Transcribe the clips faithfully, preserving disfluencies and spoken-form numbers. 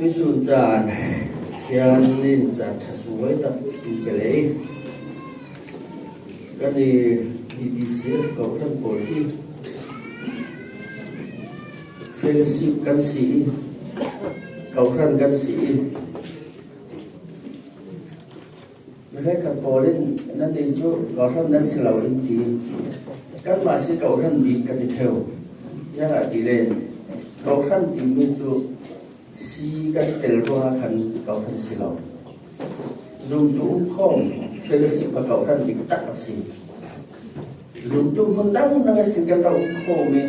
Sun caan thian in caan ṭha suai tak in pe lei. Kan i D D C Kohhran pawl hi fellowship kan si i, Kohhran kan si i, mi hrekkhat pawl in nan ni cu Kohhran nan si lo in ti. Kanmah si Kohhran bik ka ti ṭheu. Ziangahtile Kohhran timi cu si kan tel ruangah khan Kohhran si lo. Zumtu umkhawm fellowship kha Kohhran bik tak a si. Zumtu hmun dang dang a sin kan ra umkhawm i,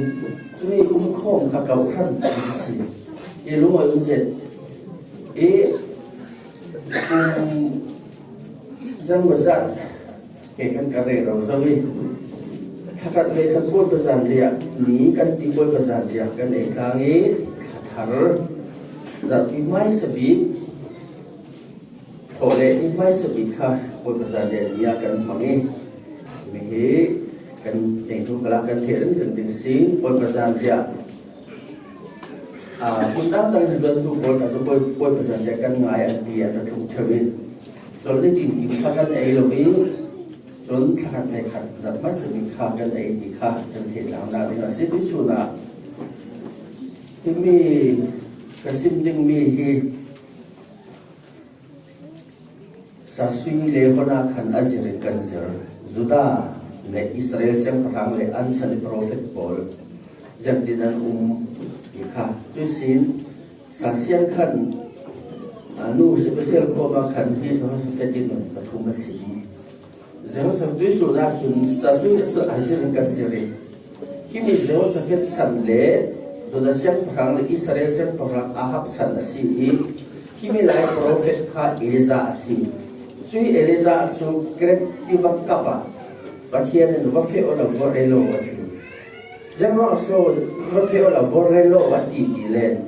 cumi umkhawm kha Kohhran a si. I lungawi um zet i, um, zangmazat ke khan ka rero zo i, thakhat le khan Bawipa zanriah ni kan ti, Bawipa zanriah kan ei tlang i, thar zarhpi hmaisa bik, thawhlehpi hmaisa bik kha Bawipa zanriah ni ah kan hmang i, mi hi kan neitu khalah kan thei ringring ding si. Bawipa zanriah, aa, hmun dangdang in luantu pawl kha cu Bawi, Bawipa zanriah kan ngai an ti an ra tlung ṭheu i, cawlni tinkim kha kan ei lo i, cun thakhat le khat zarh hmaisa bik kha kan ei ti kha kan thei tlang ding a si. Tuihsun ah himi ka sim dingmi hi Sasui le Hona khan a zir in kan zir. Judah le Israel siangpahrang le an san i profet pawl ziangtin an um ti kha. Cuihsin Sasiang khan, a nu Special Khuama khan hi Jehoshaphat in nun pathum a sim. Jehoshaphat tuihsun ah cun Sasui le cu a zir in kan zir i, himi Jehoshaphat san le Judah siangpahrang le Israel siangpahrang Ahab san a si i, himi lai profet kha Elijah a si. Cui Elijah cu Kereth tiva kap ah Pathian in va feh aw lo, va rel aw a ti. Ziangruangah so va feh aw lo, va rel aw a ti ti len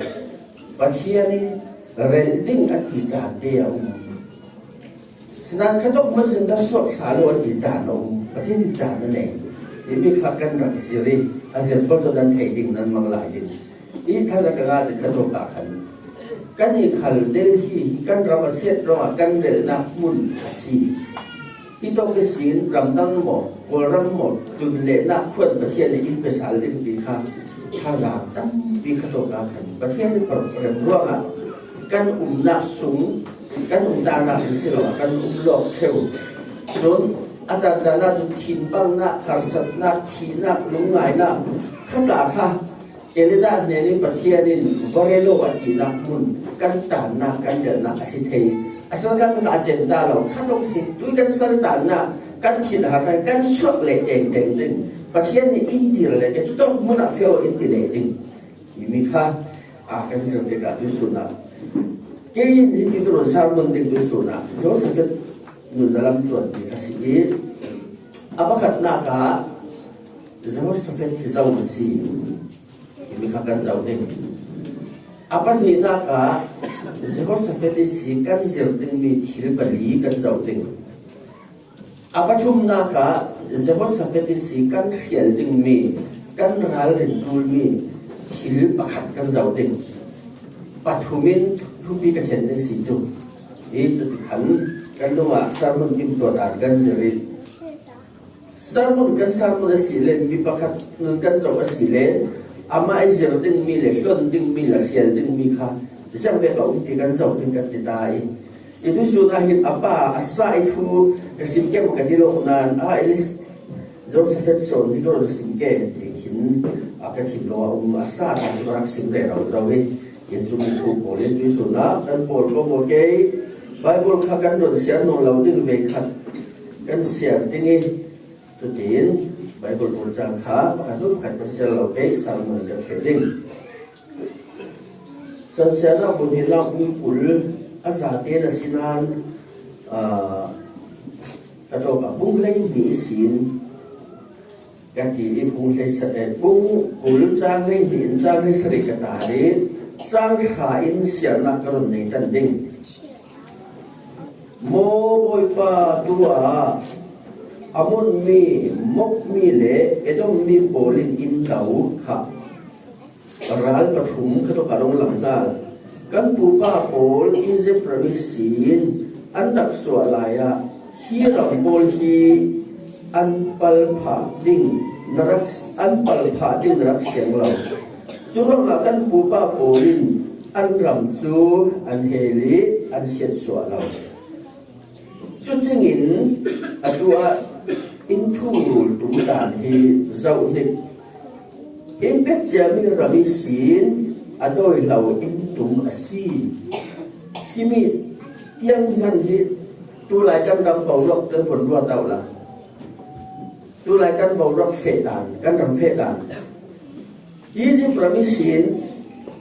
Pathian in rel ding a ti caan te a um. Sinan khatawk hmun sin ra suak sa lo a ti caan a um. Pathian in caan a nei. Himi kha kan rak zir i, a zir pawl cu nan thei ding, nan mang lai ding. I thazak ka ngah cin khatawk ah khan kan i khal Delhi hi kan ram a siat ruangah kan relnak hmun a si. Hi tawk ihsin ramdang maw, Kawlram maw, tun le nak khuan Pathian nih in pe sal ding ti kha thazak tampi khatawk ah khan Pathian nih paruk rem ruangah kan umnak sung, kan umtahnak in si lo, kan um lawk ṭheu. Cun a caan caan ah cun thinpangnak, harsatnak, thihnak, lungngaihnak, khata kha Elijah hnen in Pathian in va rel aw a tinak hmun kan tannak, kan relnak a si thei. A sal kan a cem ta lo, khatawk si tui kan sal tannak, kan thinhar kan, kan suak leh tengteng ding. Pathian nih in dir le ke cutawk hmun ah feh aw in ti leh ding. Himi kha, a kan zir tikah tuihsun ah kei in hi ti ka run sermon ding tuihsun ah Jehoshaphat nun zalam tuan ti kha si i, a pakhatnak ah Jehoshaphat hi zo a si. Himi kha kan zoh ding. A pahnihnak ah Jehoshaphat ihsi kan zir dingmi thil pali kan zoh ding. A pathumnak ah Jehoshaphat ihsi kan hrial dingmi, kan ralrin ṭulmi thil pakhat kan zoh ding. Pathum in thupi ka ṭhen ding si cu. Hi cuti khan kan lungah sermon timtuah dan kan zir i, sermon kan sermon a si le, mi pakhat nun kan zoh a si le, amah i zir dingmi le hluan dingmi le hrial dingmi kha ziangvek a um ti kan zoh ding kan ti ta i, i tuihsun ah hin a pa a sa i thu ka sim kei maw ka ti lo nain, a Elis-, Jehoshaphat sawn hi ka run sim ke ti khin a ka thinlung a um a sa ta cu ka rak sim rero zo i, hi cu mi thu pawl in tuihsun ah kan pawl ko maw kei, Bible kha kan run sian nawn lo ding ve khat kan siar ding i, cutin Bible pawl cang kha pakhat hnu pakhat kan siar lo kei, sermon kan feh ding. Sansiarnak bu hnihnak bung kul a zate na si nain, aa, ka tawk ah bung hleihnih ihsin ka ti i, bung hleisa-, eh, bung kul cang hleihnih in cang hleisarih ka ta i, cang hra in siarnak ka run nei tan ding. Maw Bawipa, tu ah Ammon mi, Moab mi le Edom mi pawl in in do kha ral pathum kha tawk a rung lang hna. Kan pupa pawl Egypt ram ihsin an rak suah lai-ah hi ram pawl hi an palphah ding na rak, an palphah ding na rak siang lo. Curuangah kan pupa pawl in an ram cu an hel ih an siatsuah lo. Cucingin atu ah in thungrul tum dan hi zoh hnik. In pek ciami ram ihsin a dawi hlo in tum a si. Himi tiang hman hi tulai kan ram boruak kan von ruat uh la. Tulai kan boruak feh dan, kan ram feh dan. Egypt ram ihsin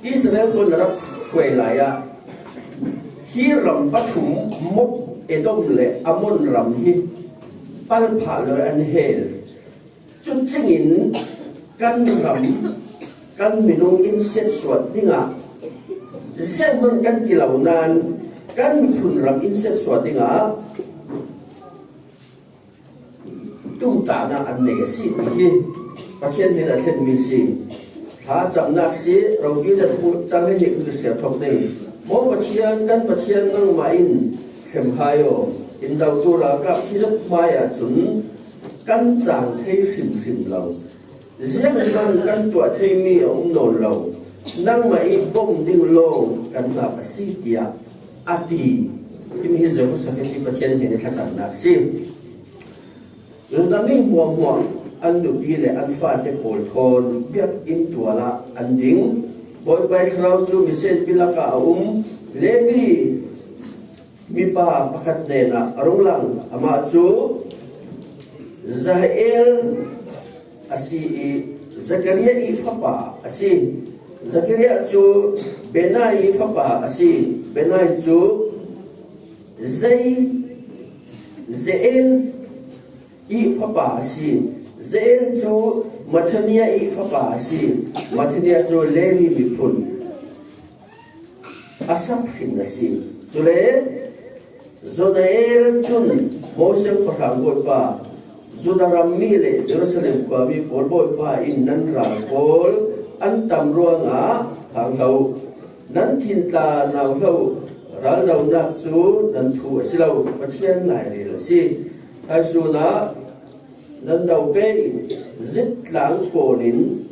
Israel pawl na rak hruai lai-ah hi ram pathum, Moab, Edom le Ammon ram hi palphah lo an hel. Cucingin kan ram, kan minung in siatsuah dingah, zianghman kan ti lo nain kan miphun ram in siatsuah dingah tumtahnak an nei a si ti hi Pathian hnen a thlenmi si. Thlacamnak si, Ropi zet cang hnih hnih siar thawk ding. Maw Pathian, kan Pathian, nangmah in hrem hai aw, in dotu ralkap hi zet hmai ahcun kan cang thei hrimhrim lo. Zianghman kan tuah theimi a um nawn lo. Nangmah ih bawmh ding lawng kan hngak a si, tiah a ti. Himi hi Jehoshaphat ih Pathian hnen ih thlacamnak si. Judah mi hmuahhmuah an nupi le an fate pawl thawn biakinn tual ah an ding. Bawipa ih thlarau cu mi senpi lakah a um. Levi mipa pakhat hnenah a rung lang. Amah cu Jehiel a si ih Zechariah ih fapa a si. Zechariah cu Benai ih fapa a si. Benai cu Zei-, Zeel ih fapa a si. Zeel cu Mathania ih fapa a si. Mathania cu Levi miphun Asaph hrin a si. Cule Jonahel cun Moses pahrang Bawipa, Judah rammi le Jerusalem khuami pawl Bawipa in nan ral pawl an tam ruangah phang hlah uh. Nan thintla nau hlah uh. Raldonak cu nan thu a si lo, Pathian lairel a si. Thaisun ah nan do pei in zitlang kawn in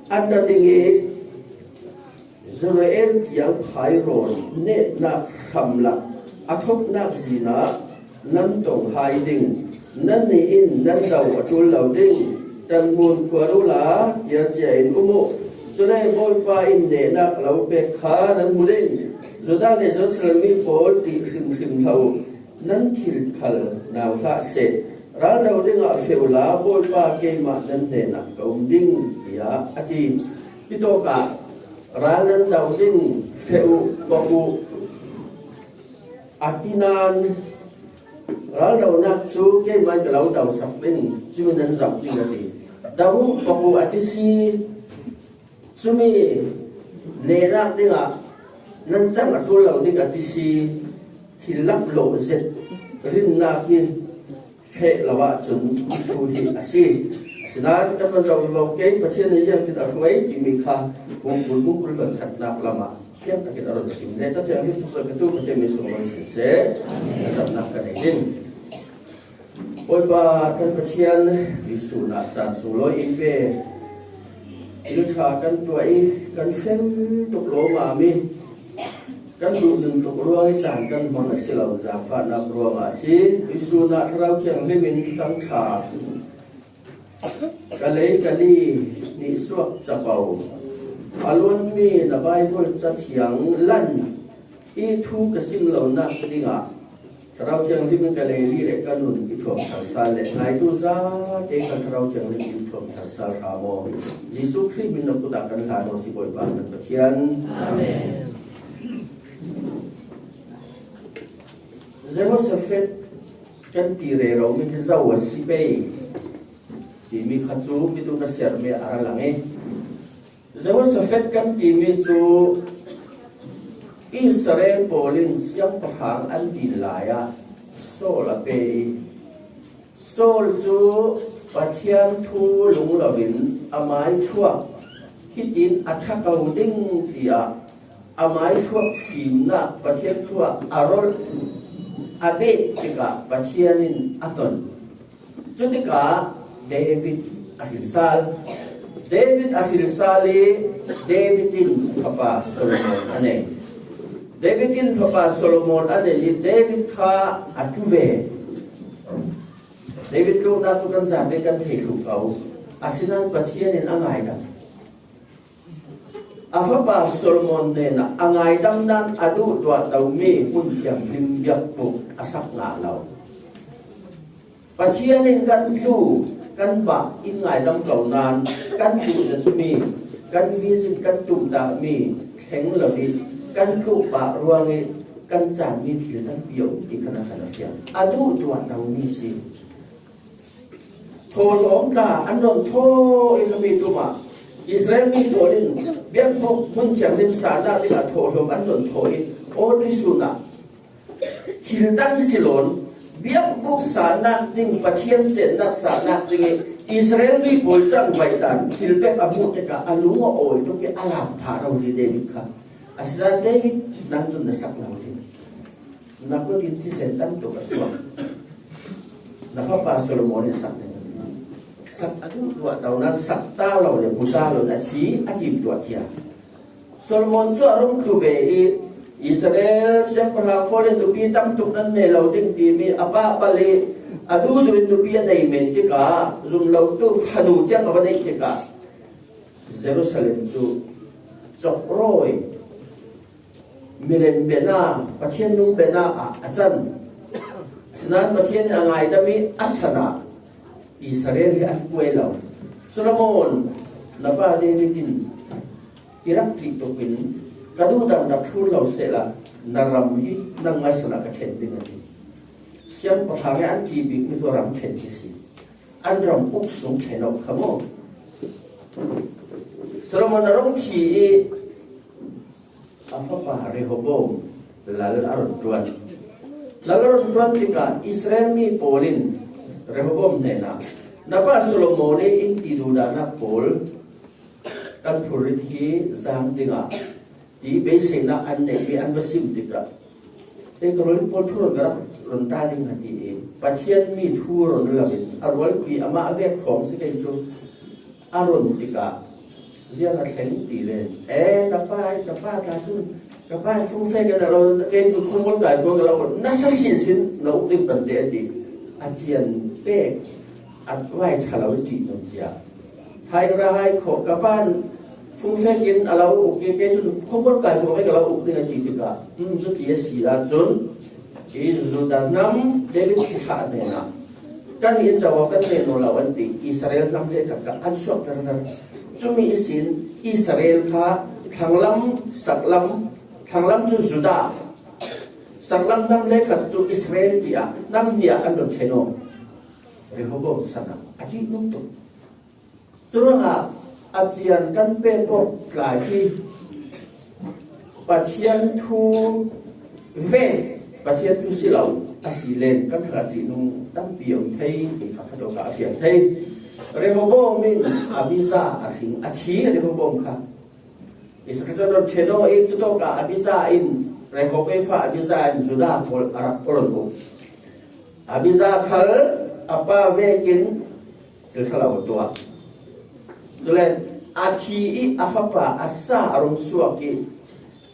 an ra ding ih, Israel tiang phairawn nehnak hramlak a thoknak zin ah nan tong hai ding. Nannih in nan do a ṭul lo ding. Ṭanhmun khuar uhla, tiar cia in um uh. Cule Bawipa in nehnak lo pek kha nan hmu ding. Judah le Jerusalem mi pawl, ṭih hrimhrim hlah uh. Nan thil khal nau hlah seh. Ral do dingah feh uhla, Bawipa keimah nan hnenah ka um ding, tiah a ti. Hitawkah ral nan do ding, feh uh, bawmh uh, a ti nain, ral donak cu keimah in ka lo dosak ding, cumi nan zoh ding, a ti. Do uh, bawmh uh, a ti si. Cumi nehnak dingah nan cang a ṭul lo ding a ti si, thil laklawh zet rinnak hi feh lo ahcun thu hi a si. Asinain kan van zoh vivo ke, Pathian nih ziangtin a hruai timi kha Hungkul, Hungkul van khatnak lamah fiangtakin a run sim le Cathiang him thuksual petu Pathian min sunglawi siseh, a camnak ka nei ding. Bawipa kan Pathian, tuihsun ah caan sunglawi in pe. Thil ṭha kan tuah ih kan fel tuk lawngah mi, kan duh nung tuk ruang ih caan kan hmang a si lo, zaangfahnak ruangah a si. Tuihsun ah Thlarau Thianghlim in Thuthang ṭha ka lei ka li nih suak capo a luanmi na Baibal Cathiang lan ih thu ka sim lonak dingah Thlarau Thianghlim in ka lei li le ka nun i thuam thar sal le ngaitu zate kha Thlarau Thianghlim in thuam thar sal hram aw. Jesuh Khrih min na kut ah kan hlan aw si Bawipa kan Pathian. Amen. Jehoshaphat kan ti rero mi hi zo a si pei timi kha cu pitu na siarmi a ra lang i, Jehoshaphat kan timi cu Israel pawl in siangpahrang an din lai ah Saul a pe i, Saul cu Pathian thu lung loin amai thuak, hitin a ṭha ko ding tiah Ama ih thuak fimna Pathian thu ah a rol a beh tikah Pathian in a ton. Cutikah David a hrilsal. David a hrilsal ih David in fapa Solomon a nei. David in fapa Solomon a nei ih David kha a tu ve. David luhna cu kan zate kan theih hluk ko. Asinain Pathian in a ngaidam. A fapa Solomon hnenah a ngaidam nan a duhtuah tomi hmun thianghlim biakbuk a sak ngah lo. Pathian in kan tlu, kan bah in ngaidam ko nan kan duh zetmi, kan visit kan tumtahmi thleng lo ih kan tluh pah ruangih kan canmi thil tampi a um ti khan a khan a fiang. A duhtuah tomi si. Thawhlawm tla an run thaw ih khami tumah Israel mi pawl in biakbuk hmun thianghlim sahnak dingah thawhlawm an run thaw ih aw tuisun ah thil dang si loin biakbuk sahnak ding, Pathian cennak sahnak dingih Israel mi pawl cangvaih dan thil bek a hmuh tikah a lung a awi tuk ih a lam phah rori David kha. Asinain David, nang cun na sak lo ding. Na kut in thisen tam tuk a suak. Na fapa Solomon in sak ding. Sak a duh tuah to nan sak ta lo le hmu ta lo a thi a timtuah cia. Solomon cu a rung tu ve ih Israel siangpahrang pawl in nupi tam tuk nan nei lo ding timi a pahpalh ih a duhduh in nupi a nei men tikah zum lo tu fanu tiang a va neih tikah Jerusalem cu cawkrawi milem biakna, Pathian nung biakna ah a can. Asinain Pathian in a ngaidam ih a san ah Israel hi an kuai lo. Solomon, na pa David in i rak ṭih tuk in ka duhdam rak thlur lo sehla na ram hi nang ngaihsun ah ka ṭhen ding a ti. Siangpahrang ih an ti bikmi cu ram ṭhen hi si. An ram uk sung ṭhen awk kha maw? Solomon a rung thi ih a fapa Rehoboam lal a run ṭuan. Lal a run ṭuan tikah Israel mi pawl in Rehoboam hnenah, na pa Solomon ih in ti duhdahnak pawl kan phurrit hi zaang dingah ti beiseinak an neih ih an va sim tikah, ei ka rualpi pawl thu run ka rak run ta ding a ti ih Pathian mi thu run lo in a rualpi amah a vek khawng si kei cu a run tikah ziang a thleng ti le, e, na pa, na pa tla cun ka pa fungfek in a lo, kei cu khawmual kai buang a lo, na sa sinsin na uk ding pante a ti. A cian pek a vai ṭha lo ṭih nawn cia. Thaingra hai khawh ka pa fungfek in a lo uk ih kei cun khawmual kai buang in ka lo uk ding a ti tikah, um, cuti a si ahcun, Hi Judah hnam David sihlah hnenah kan ih in covo kan hneh nawn lo an ti. Israel hnam te khatkhat an suak terter. Cumi ihsin Israel kha thlanglam, saklam, thlanglam cu Judah, saklam hnam hleikhat cu Israel tiah hnam hnih ah an run ṭhen aw. Rehoboam san ah a ṭihnung tuk. Curuangah a cian kan pek awk tlai hi Pathian thu ve, Pathian thu si lo a si len kan hrangah ṭihnung tampi a um thei ti kha khat awkah a fiang thei. Rehoboam in Abijah a hring a thi, Rehoboam kha Israel ṭhen aw ih cutawkah Abijah in, Rehoboam fa Abijah in Judah pawl a rak run uk. Abijah khal a pa vekin thil ṭha lo a tuah. Cule a thi ih a fapa Asa a rung suak ih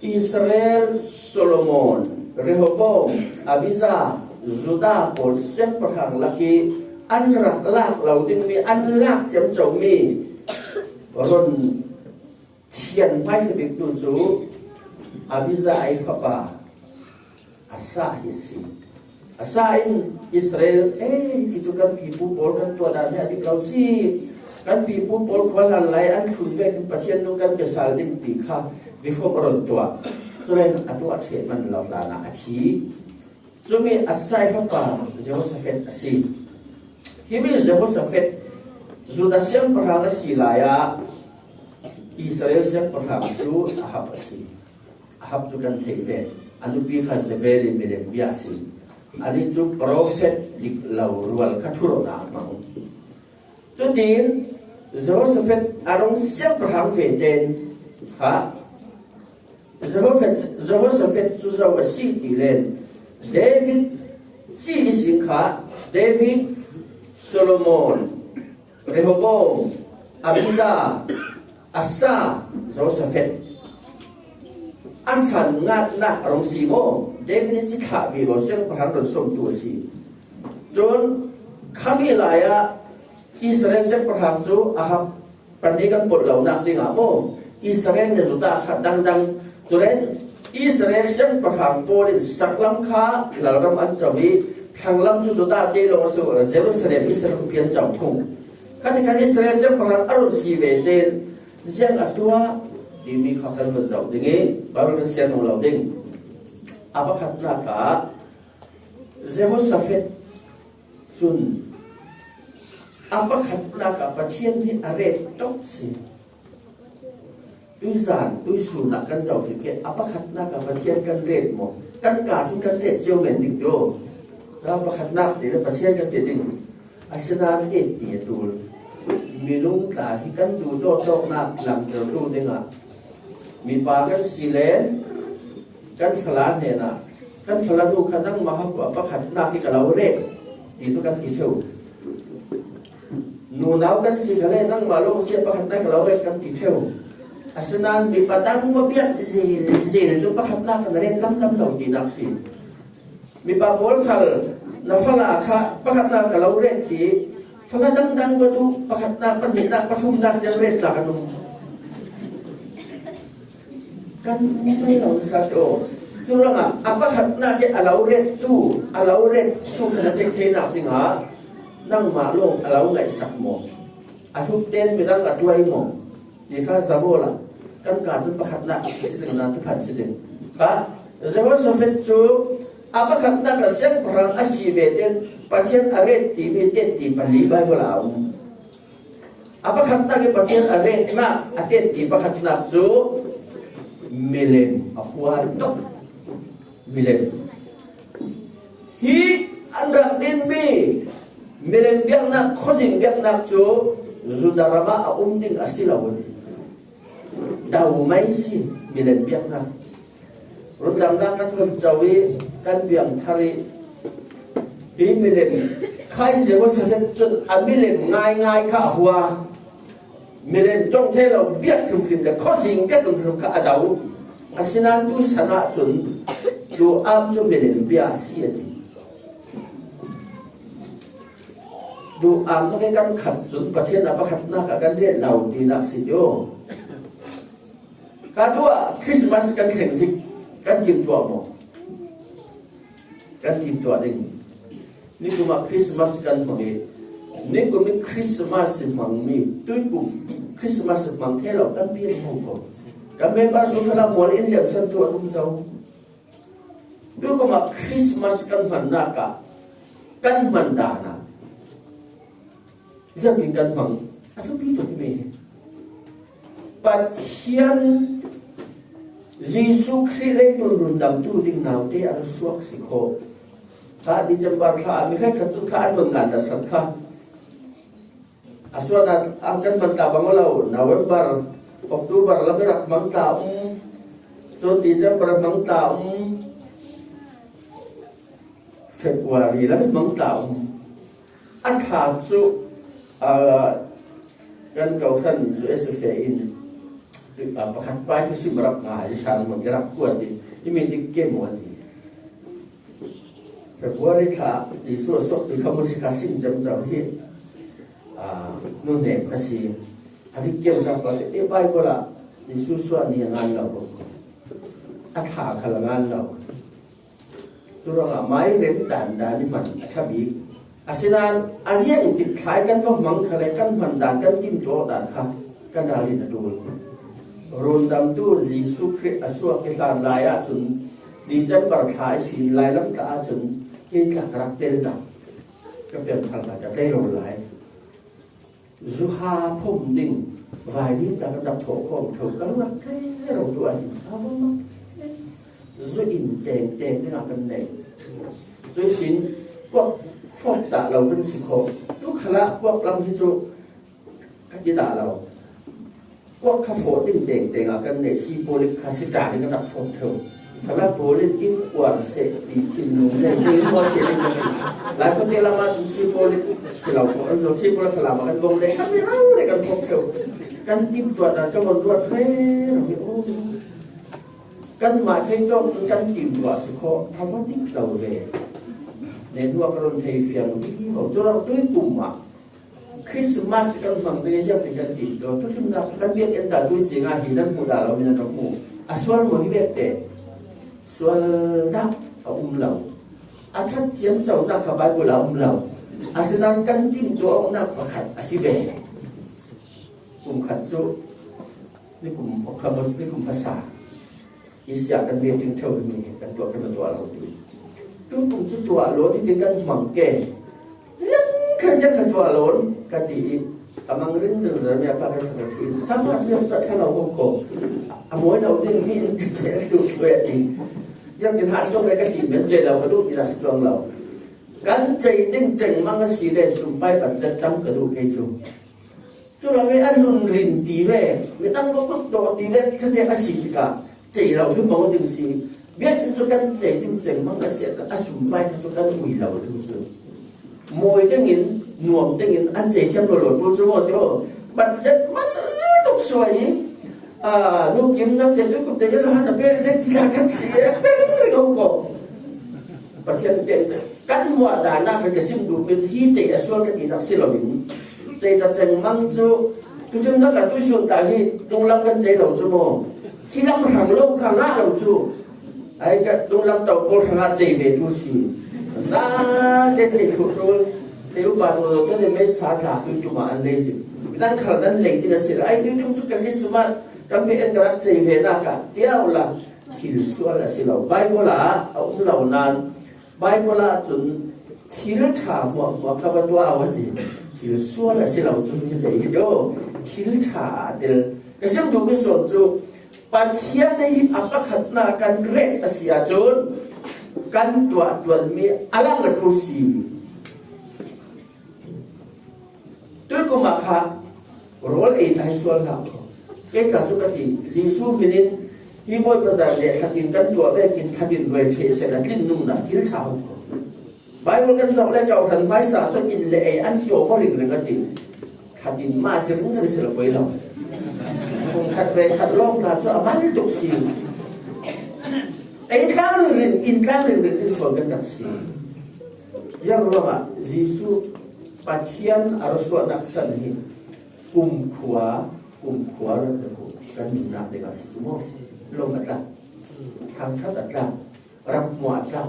Israel, Solomon, Rehoboam, Abijah, Judah pawl siangpahrang lakih an rak lak lo dingmi, an lak ciamcomi run thian hmaisa biktu cu Abijah ih fapa Asa hi a si. Asa in Israel, e, hi cu kan pipu pawl kan tuahdan hi a dik lo si. Kan pipu pawl khuahlan lai an thlun vekin Pathian nung kan biasal ding ti kha reform a run tuah. Cule a tuah ṭheh man lo hlanah a thi. Cumi Asa ih fapa Jehoshaphat a si. Himi Jehoshaphat Judah siangpahrang a si lai ah Israel siangpahrang cu Ahab a si. Ahab cu kan theih ve. A nupi kha Jezebel ih milem bia a si. Anih cu profet dik lo rual kha thurun ah a hmang. Cutin Jehoshaphat a rung siangpahrang ve ten kha Jehoshaphat, Jehoshaphat cu zo a si ti len David ci i sing kha, David, Solomon, Rehoboam, Abija, Asa, Jehoshaphat. A san ngatnak a rung si maw? David hi ci thlah vivo siangpahrang run sawmtu a si. Cun khami lai ah Israel siangpahrang cu Ahab pahnih kan pawlh lonak dingah maw? Israel le Judah kha dangdang. Cule Israel siangpahrang pawl in saklam kha lalram an co i, thlanglam cu Judah te lawng a si, Jerusalem Israel khuapi an co thung. Kha tikhan Israel siangpahrang a run si ve tein ziang a tuah timi kha kan vun zoh ding i, Baibal kan siar nawn lo ding. A pakhatnak ah Jehoshaphat cun a pakhatnak ah Pathian hi a ret tok si. Tuizan, tuisun ah kan zoh tikah a pakhatnak ah Pathian kan ret maw? Kan ka cun kan ret cio men ding tu. A pakhatnak ti le Pathian kan ti ding. Asinain et ti a tul. Minung tla hi kan duh tawtawknak lamter tu dingah mipa kan si len kan fala hnenah, kan fala nu kha nangmah hak a pakhatnak hi ka lo ret ti cu kan ti ṭheu. Nunau kan si kha le nangmah lawng si a pakhatnak ka lo ret kan ti ṭheu. Asinain mipa dang va biak zel zel cu pakhatnak kan ret lamlam lo tinak si. Mipa pawl khal na fala kha pakhatnak ka lo ret ti, fala dangdang va duh pakhatnak pahnihnak pathumnak tiang ret tla kan um. Kan mel lo sa te aw. Cu ruangah a pakhatnak hi a lo ret tu, a lo ret tu kha na theih theinak dingah nangmah lawng a lo ngaihsak maw? A thuk ten midang a tuai maw? Ti kha zabawl ah kan ka cun pakhatnak si ding, na thuphan si ding. Kha Jehoshaphat cu a pakhatnak ah siangpahrang a si ve ten Pathian a ret timi tetti pali Baibal ah a um. A pakhatnak i Pathian a retnak a tetti pakhatnak cu milem a hua tuk. Milem. Hi an rak dinmi milem biaknak, khuazing biaknak cu Judah ram ah a um ding a si lo a ti. Do mai si milem biaknak. Rundamnak kan hun co i kan piang thar i hi milem khai Jehoshaphat cun a milem ngaingai kha a hua. Milem ṭong thei lo biak hrimhrim le khuazing biak hrimhrim kha a do. Asinain tuisan ah cun duam cu milem bia a si a ti. Duam tuk i kan khat cun Pathian a pakhatnak ah kan ret lo tinak si tio. Ka tuah Christmas kan thleng zik kan timhtuah maw? Kan timhtuah ding. Nikum ah Christmas kan hmang i, nikum i Christmas i hmangmi, tuikum Christmas i hmang thei lo tampi an hmang ko. Kan member sung khalah mual in liamsan tu an um zo. Tukum ah Christmas kan hmannak ah kan hman dan ah ziangtin kan hmang a thupi tuk mi hi. Pathian Jesuh Khrih leitlun rundamtu ding naute a suak si khawh. Kha December thla ah mi hrekkhat cu kha an nun ngan darsan kha. A suan ah an kan hman ta bang lo. November, October lam i rak hmang ta um. Cun December hmang ta um. February lam i hmang ta um. A thla cu, aa, kan kohhran U S F A in, aa, pakhat pai tu sim rak ngai, san mun i rak kuat i, i min dik ke maw ti. February thla Jesuh a suak ti kha mun si kha sim cemcem hi, aa, nu hnem kha si. A dik ke sa pa i Bible ah Jesuh suah ni a ngan lo. A thla kha la ngan lo. Cu ruangah mai rem dan dan i hman a ṭha bik. Asinain a ziangtik thlai kan va hmang kha le kan hman dan kan timtuah dan kha kan ralrin a ṭul. Rundamtu Jesuh Khrih a suak i hlan lai ahcun December thla i sin lai lam tla ahcun kei tla ka rak tel ta. Ka pianthar lai ka tei lo lai. Zuha phum ding, vai ding tla kan rak thawh khawm ṭheu, kan rak rero tu ah hin, a va mak. Zu in tengteng dingah kan nei. Cuihsin kuak fawk dah lo kan si khawh. Tu khalah kuak lam hi cu ka ti dah lo. Kuak kha fawh ding tengteng ah kan neih, si pawl in kha si ta ding kan rak fawh theu. Khala pawl in inn uar seh ti thinlung nei ding maw si ding kan ti. Lai khuate lam ah cun si pawl in si lo, an lo si pawl khala mah kan vong dei, kan mi rau dei kan fawh theu. Kan timtuah dan kan von ruat rero hi. Kanmah thei tawk cun kan timtuah si khawh a va dik lo ve. Nehnuah ka run thei fiang vivo. Tuikum ah Christmas kan hmang ding ziak ti kan timtuah. Tuikum ah kan biakinn dah tuising ah hi nan hmuh dah lo, mi nan rak hmu. A sual maw hi vek te? Sual dah a um lo. A that ciamco nak kha Bible ah a um lo. Asinain kan timtuah awknak pakhat a si ve. Kum khat cu nikum kha mus, nikum kha sa. Ih siah kan meeting ṭheo mi kan tuah, kan tuah lo ti. Tuikum cu tuah lo ti kan hmang ke. Ziang kha ziang kha tuah lo ka ti i a mang ring ring ring mi a pa kan sa ka ti. Sa pa ziang sa ṭha lo ko ko. A mawi lo ding mi in ka tuah lo ti. Ziang tin ha si dong le ka ti men cei lo ka duh ti na si tuang lo. Kan cei ding ceng mang a si le sumpai pan zat tam ka duh kei cu. Cu lo ve a nun rin ti ve, midang lo kut dawh ti ve, kha tiang a si tikah cei lo hi maw ding si. Biakinn cu kan cei ding ceng mang a si, a sumpai kha cu kan ui lo ding cu. Mawi dingin, nuam dingin an cei thiam lo lo tu cu maw tio. Budget man tuk suai i, a, nu kim nam te tu kup te lo han a pe dek ti la kan si, a pe dek lo ko. Pathian biak kan hmuah dan ah khan ka sim duhmi cu hi cei a sual ka tinak si loin, cei ta cengmang cu tucun na ka tuisun ta hi tunglam kan cei lo cu maw? Hi lam hrang lo kha ngah lo cu. Ai ka tunglam to pawl hrangah cei ve tu si. Za te cei thluh tu, te upa tu lo te mei sa tla tu tu ma an lei si. Nan khal nan lei ding a si. Ai tu tu cu ka Christmas kan pe en ka rak cei ve nak ah tiau la. Thil sual a si lo. Bible ah a um lo nan, Bible ah cun thil ṭha hmuahhmuah kha va tuah aw a ti. Thil sual a si lo cun hi cei hi deuh. Thil ṭha a tel. Ka sim duhmi sawn cu Pathian hi a pakhatnak kan ret a si ahcun kan tuah ṭuanmi a lang a ṭul si. Tuikum ah kha rawl ei ta hi sual hlah ko. Kei ka cu ka ti, Jesuh hmin in hi Bawipa zan le thlatin kan tuah vekin thlatin ruai ṭheh seh a tlin nungnak thil ṭha ho ko. Bible kan zoh le kau hran hmaisa cu inn le ei an tuah maw ringring a ti. Thlatin mah si ringring si lo poi lo. Kum khat ve khat lawng hna cu a mal tuk si. Ei tlang ringring, inn tlang ringring in sual kan rak si. Ziang ruangah Jesuh Pathian a ruahsuahnak san hi kumkhua, kumkhua rak kan nunnak dingah si cu maw? Lawm a tlak, thangṭhat a tlak, rak hmuah a tlak.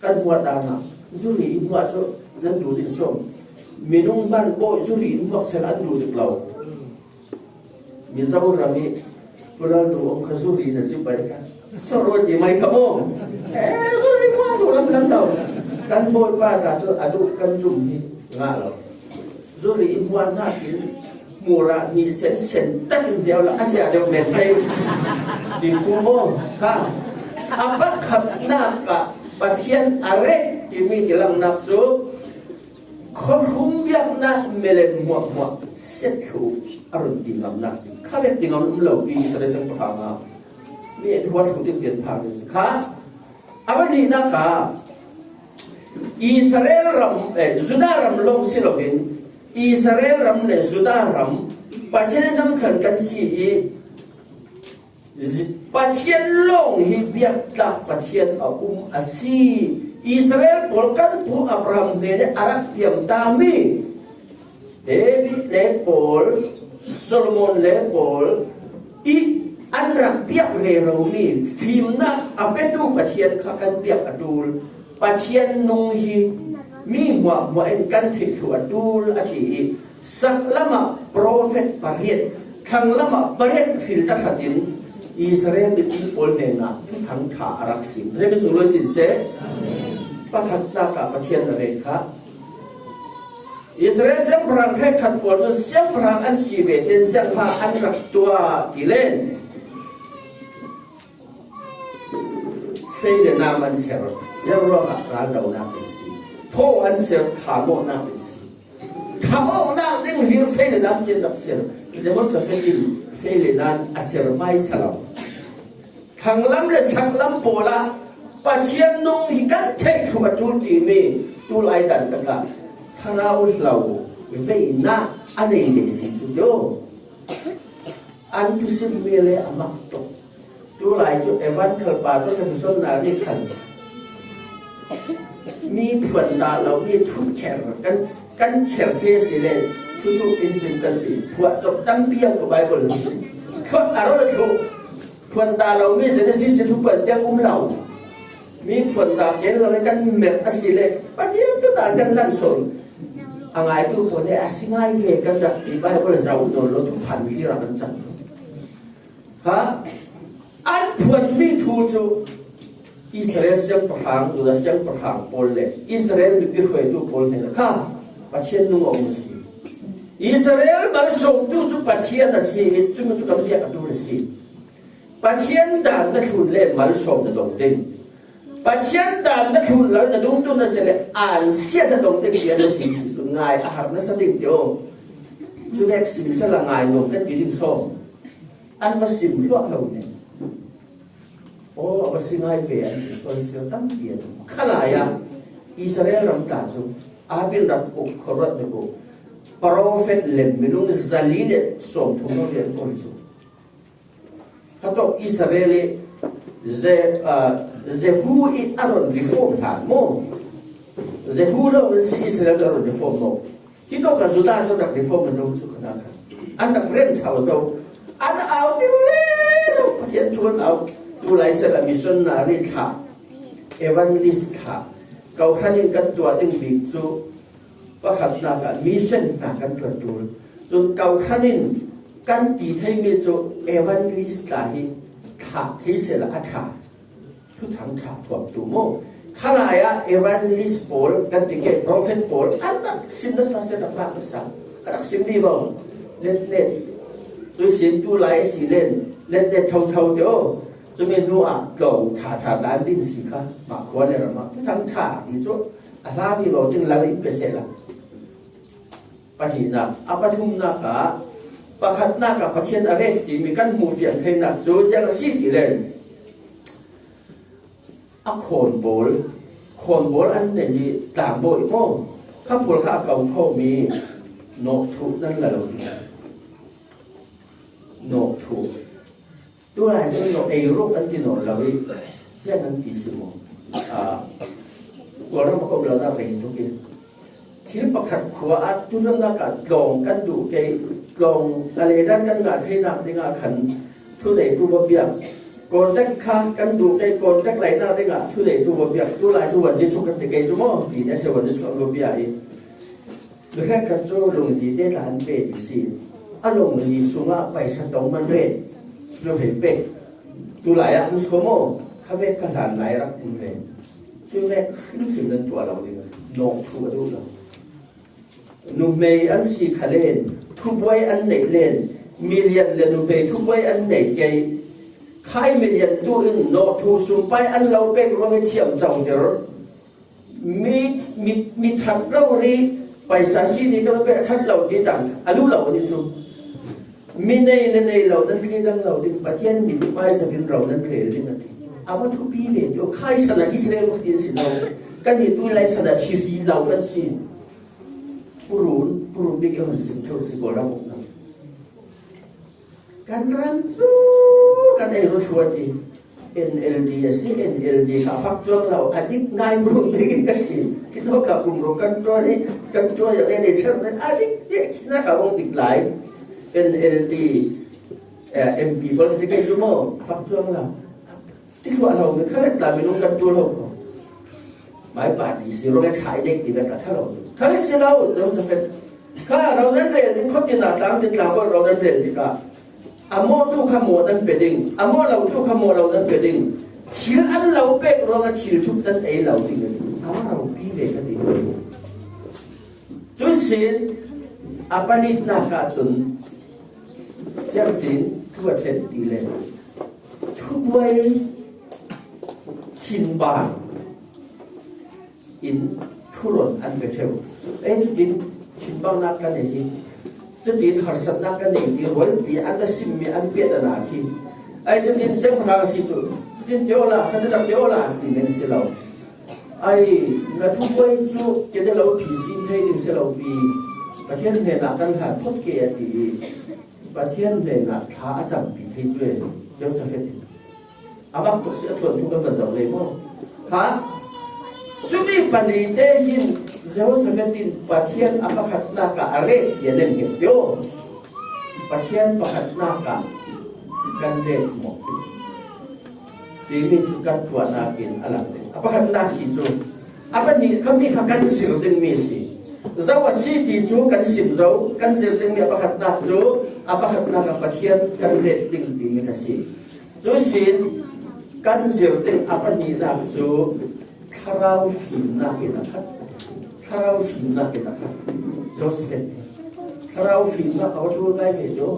Kan hmuah dan ah zuri i hmuah cu nan duh ding sawm. Minung hman bawi zuri in hmuak sel an duh zik lo. Mizoram i Pulaltu om kha zuri na ci pai kha. Sawh rawl ti mai kha maw? Eh, zuri hmuah tu lam lam lo. Kan Bawipa ta cu a duh kan cum hi ngah lo. Zuri i hmuah hna khin hmur ah hnih sen sen tak in hliau lo a sia deuh men thei. Ti phu maw? Kha. A pakhatnak ah Pathian a reh timi tilanghnak cu khuahrum biaknak milem hmuahhmuah siat thluh a run ti ngamnak si. Kha vek ti ngam um lo pi Israel siangpahrang ah mi huat thluh ding pian phang ding si. Kha a va hnihnak ah Israel ram, eh, Judah ram lawng si loin Israel ram le Judah ram Pathian hnam thlan kan si i Pathian lawng hi biaktlak Pathian a um a si. Israel pawl kan pu Abraham hnen i a rak tiam tami David le pawl, Solomon le pawl i an rak biak reromi fimnak a petu Pathian kha kan biak a ṭul. Pathian nung hi mi hmuahhmuah in kan theih thluh a ṭul a ti i, saklam ah profet pariat, thanglam ah pariat hril tahratin Israel mipi pawl hnenah thuthang ṭha a rak sim. Remi sung lo sin seh. Pakhatnak ah Pathian a rei kha. Israel siangpahrang hrekkhat pawl cu siangpahrang an si ve tein ziangha an rak tuah ti len. Fei le nam an ser, ziang ruangah ral donak an si. Phaw an ser, thah awknak an si. Thah awknak ding hlir fei le nam si an rak ser. Zemusa fei in Thei le nan a ser hmaisa lo. Thanglam le saklam pawlah Pathian nung hi kan theih thluh a ṭul timi tulai dan takah thlarau hlo veina a nei leh si cu tio. An thusim mi le a mak tuk. Tulai cu Evan Khalpa tawh kan missionary khan mi phuan dah lo mi thu kher kan, kan kher thei si le thuthu in sim kan ti. Phuah cawk tampi an ko Bible. Thluak a rawl a thluh. Phuan dah lo mi Genesis si thu phuan tiang um lo. Mi phuan dah ken lo kan mer a si le Pathian tu dah kan lan sawn. A ngaitu pawl le a si ngai ve kan rak ti Bible zau nawn lo tu phan hi rak an cang. Ha? An phuanmi thu cu Israel siangpahrang, Judah siangpahrang pawl le Israel mipi hruaitu pawl hnenah kha Pathian nung a um a si. Israel malsawmtu cu Pathian a si i cumi cu kan biak a ṭul a si. Pathian dan na thlun le malsawm na dong ding. Pathian dan na thlun lo na dungtu na si le an siat a dong ding tiang na si cu ngai a har na sa ding tio. Cu vek sim sala ngai nuam kan ti ding sawm. An va sim hluah lo ne. Aw, a va si ngai ve an ti sual sial tampi an um. Khalai ah Israel ram ta cu Abin rak uk khuaruat na uk profet le minung zali le sawmthum lo rian kawl cu. Kha tawk Israel i Ze-, ah, Jehu i a ron reform hlan maw? Jehu lo si Israel a ron reform maw? Hi tawk a Judah cu rak reform a zo cu kha kha. An rak rem thau zo. An au ding le lo Pathian thu an au. Tulai sal a missionary thlah, evangelist thlah, kawhhran in kan tuah ding bik cu pakhatnak ah mission hna kan tuan ṭul. Cun kawhhran in kan ti theimi cu evangelist tla hi thlah thei sehla a ṭha. Thuthang ṭha thuamtu maw? Khalai ah evangelist pawl kan ti ke, prophet pawl an rak sim nasa se rak lak nasa. An rak sim vivo. Letnet. Tuisin tulai a si len letnet thotho te aw. Cumi hnu ah tlawng ṭha ṭha dan din si kha mah khua le ram ah thuthang ṭha ti cu a hla vivo ding lal in pe sehla. Pahnihnak, a pathumnak ah pakhatnak ah Pathian a ret timi kan hmuh fiang theinak cu ziang a si ti le a khawnbawl, khawnbawl an nei hi tlangbawi maw? Kha pawl kha a ko khomi nawhthuh nan la lo ding. Nawhthuh. Tulai cu nawh ei ruk an ti nawn lo i, ziang an ti si maw? Aa, Kawlram a kawm lo nak rei tuk i, thil pakhat khua ah turamnak ah tlawng kan duh kei, tlawng a leidan kan ngah theinak dingah khan thuneitu va biak. Contact kha kan duh kei, contact lainak dingah thuneitu va biak. Tulai cu van cu kan ti kei cu maw? Ti nih a si van cu an va bia i. Biakhat khat cu lungzi te tla an pe ti si. A lungzi sungah paisa tong man ret. Lo hei pek. Tulai ah hmu sawm aw. Kha vek ka hlan lai rak um ve. Cu vek hrimhrim nan tuah lo ding. Nawhthuh a duh lo. Nuhmei an si kha len, thubuai an neih len, milian le nuhmei thubuai an neih kei. Khai milian tu in nawhthuh sumpai an lo pek ruang i thiam coter. Mi, mi, mi that rori paisa si ni ka lo pek that lo ti tang a lu lo ni cu. Mi nei le nei lo nan thlir dang lo ding, Pathian min hmaisa vin ro nan thlir ding a ti. A va thupi ve tu khai sana Israel Pathian si zo. Kan ni tu lai sana si si lo kan si. Purun, purun bik i hon sim tho si ko ram ok na. Kan ram cu kan ei ru thua ti. N L D a si, N L D kha fak cuang lo, a dik ngai ru ti ka ti. Ki to ka kum ru kan tua ni, kan tua ya ne ne char ne, a dik ti na ka ong dik lai. N L D, eh, M P pawl ti kai cu maw, a fak cuang lo. Ti hluah lo, mi kha vet ta mi lung kan ṭul ho ko. Mai party si ruang e thai dek ti vet ka tha lo. Kha vet si lo, lo sa fet. Kha ro nan rel ding khawp ti na tlang ti tlang ko ro nan rel ti ka. A mawh tu kha mawh nan pe ding. A mawh lo tu kha mawh lo nan pe ding. Thil an lo pek ruang a thil thuk nan ei lo ding. A ma ro pi ve ka ti. Cusin a panitnak ah cun ziangtin thu a ṭhen ti le thubuai thinbang in thuron an pe ṭheu. Ei cutin thinbangnak kan ei hi Cutin harsatnak ka nei ti rualpi an na simmi an piat a nak hi. Ai cutin Jeff Rang a si cu, cutin te awla, kha te awla an ti men si lo. Ai, na thubuai cu kete lo phi sin thei ding si lo pi. Pathian hnenah kan hlan phawt ke a ti i Pathian hnenah thla a campi thei cu e, Jehoshaphat in. A mak tuk si a thuanthu kan van zoh lei maw? Kha, cumi pali te hin Jehoshaphat in Pathian a pakhatnak ah a reh ti a len keng tio. Pathian pakhatnak ah kan reh maw? Timi cu kan tuahnak in a lang ding. A pakhatnak si cu, a pahnih kha mi kha kan zir dingmi a si. Zo a si ti cu kan sim zo, kan zir dingmi a pakhatnak cu, a pakhatnak ah Pathian kan reh ding timi kha si. Cu sin kan zir ding a pahnihnak cu thlarau fimnak in a khat. Thlarau fimnak in a khat. Joseph in thlarau fimnak a va ṭul ngai ve cu.